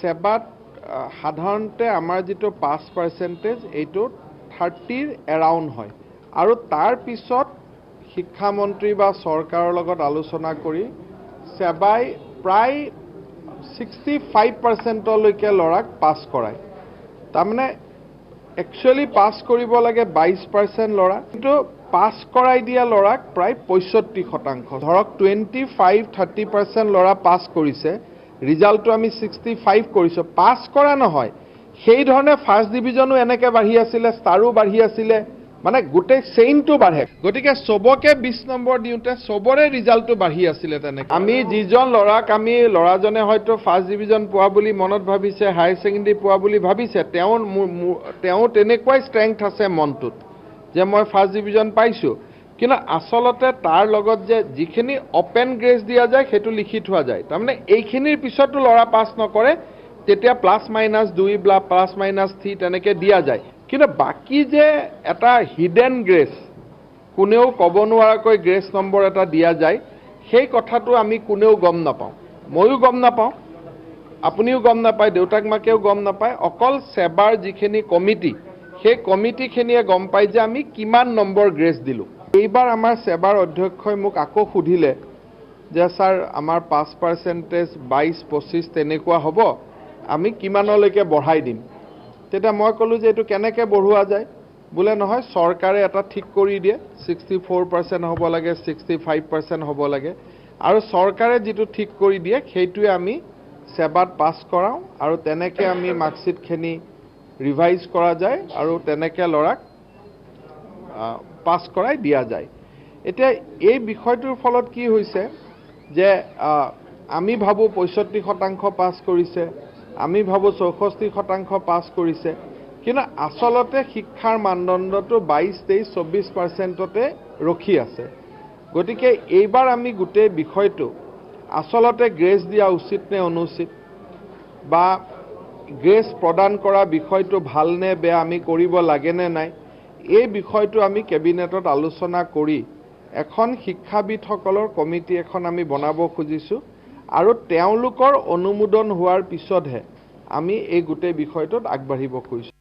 ছেবাত সাধাৰণতে আমাৰ যিটো পাছ পাৰ্চেণ্টেজ এইটো 30ৰ এৰাউণ্ড হয় আৰু তাৰ পিছত শিক্ষামন্ত্ৰী বা চৰকাৰৰ লগত আলোচনা কৰি ছেবাই প্ৰায় 65%লৈকে ল'ৰাক পাছ কৰায়। তাৰমানে একচুৱেলি পাছ কৰিব লাগে 22% ল'ৰা, কিন্তু পাছ কৰাই দিয়া ল'ৰাক প্ৰায় 65%। ধৰক 25-30% ল'ৰা পাছ কৰিছে, ৰিজাল্টটো আমি 65 কৰিছোঁ, পাছ কৰা নহয়। সেই ধৰণে ফাৰ্ষ্ট ডিভিজনো এনেকৈ বাঢ়ি আছিলে, ষ্টাৰো বাঢ়ি আছিলে, মানে গোটেই চেইনটো বাঢ়ে। গতিকে চবকে 20 নম্বৰ দিওঁতে চবৰে ৰিজাল্টটো বাঢ়ি আছিলে। তেনেকৈ আমি যিজন ল'ৰাক আমি ল'ৰাজনে হয়তো ফাৰ্ষ্ট ডিভিজন পোৱা বুলি মনত ভাবিছে, হায়াৰ ছেকেণ্ডেৰী পোৱা বুলি ভাবিছে, তেওঁ তেনেকুৱাই ষ্ট্ৰেংথ আছে মনটোত যে মই ফাৰ্ষ্ট ডিভিজন পাইছোঁ, কিন্তু আচলতে তাৰ লগত যে যিখিনি অপেন গ্ৰেছ দিয়া যায় সেইটো লিখি থোৱা যায়। তাৰমানে এইখিনিৰ পিছতো ল'ৰা পাছ নকৰে, তেতিয়া প্লাছ মাইনাছ 2 বা প্লাছ মাইনাছ 3 তেনেকৈ দিয়া যায়। কিন্তু বাকী যে এটা হিডেন গ্ৰেছ, কোনেও ক'ব নোৱাৰাকৈ গ্ৰেছ নম্বৰ এটা দিয়া যায়, সেই কথাটো আমি কোনেও গম নাপাওঁ, ময়ো গম নাপাওঁ, আপুনিও গম নাপায়, দেউতাক মাকেও গম নাপায়। অকল ছেবাৰ যিখিনি কমিটি, সেই কমিটিখিনিয়ে গম পায় যে আমি কিমান নম্বৰ গ্ৰেছ দিলোঁ। এইবাৰ আমাৰ ছেবাৰ অধ্যক্ষই মোক আকৌ সুধিলে যে ছাৰ আমাৰ পাছ পাৰ্চেণ্টেজ 22-25 তেনেকুৱা হ'ব, আমি কিমানলৈকে বঢ়াই দিম? তেতিয়া মই ক'লোঁ যে এইটো কেনেকৈ বঢ়োৱা যায়? বোলে নহয়, চৰকাৰে এটা ঠিক কৰি দিয়ে, 64% হ'ব লাগে, 65% হ'ব লাগে, আৰু চৰকাৰে যিটো ঠিক কৰি দিয়ে সেইটোৱে আমি ছেবাত পাছ কৰাওঁ আৰু তেনেকৈ আমি মাৰ্কশ্বিটখিনি ৰিভাইজ কৰা যায় আৰু তেনেকৈ ল'ৰাক পাছ কৰাই দিয়া যায়। এতিয়া এই বিষয়টোৰ ফলত কি হৈছে যে আমি ভাবোঁ 65% পাছ কৰিছে, আমি ভাবোঁ 64% পাছ কৰিছে, কিন্তু আচলতে শিক্ষাৰ মানদণ্ডটো 22, 23, 24%তে ৰখি আছে। গতিকে এইবাৰ আমি গোটেই বিষয়টো আচলতে গ্ৰেছ দিয়া উচিত নে অনুচিত, বা গ্ৰেছ প্ৰদান কৰা বিষয়টো ভাল নে বেয়া, আমি কৰিব লাগে নে নাই, এই বিষয়টো আমি কেবিনেটত আলোচনা কৰি এখন শিক্ষাবিদসকলৰ কমিটি এখন আমি বনাব খুজিছোঁ আৰু তেওঁলোকৰ অনুমোদন হোৱাৰ পিছতহে আমি এই গোটেই বিষয়টোত আগবাঢ়িব খুজিছোঁ।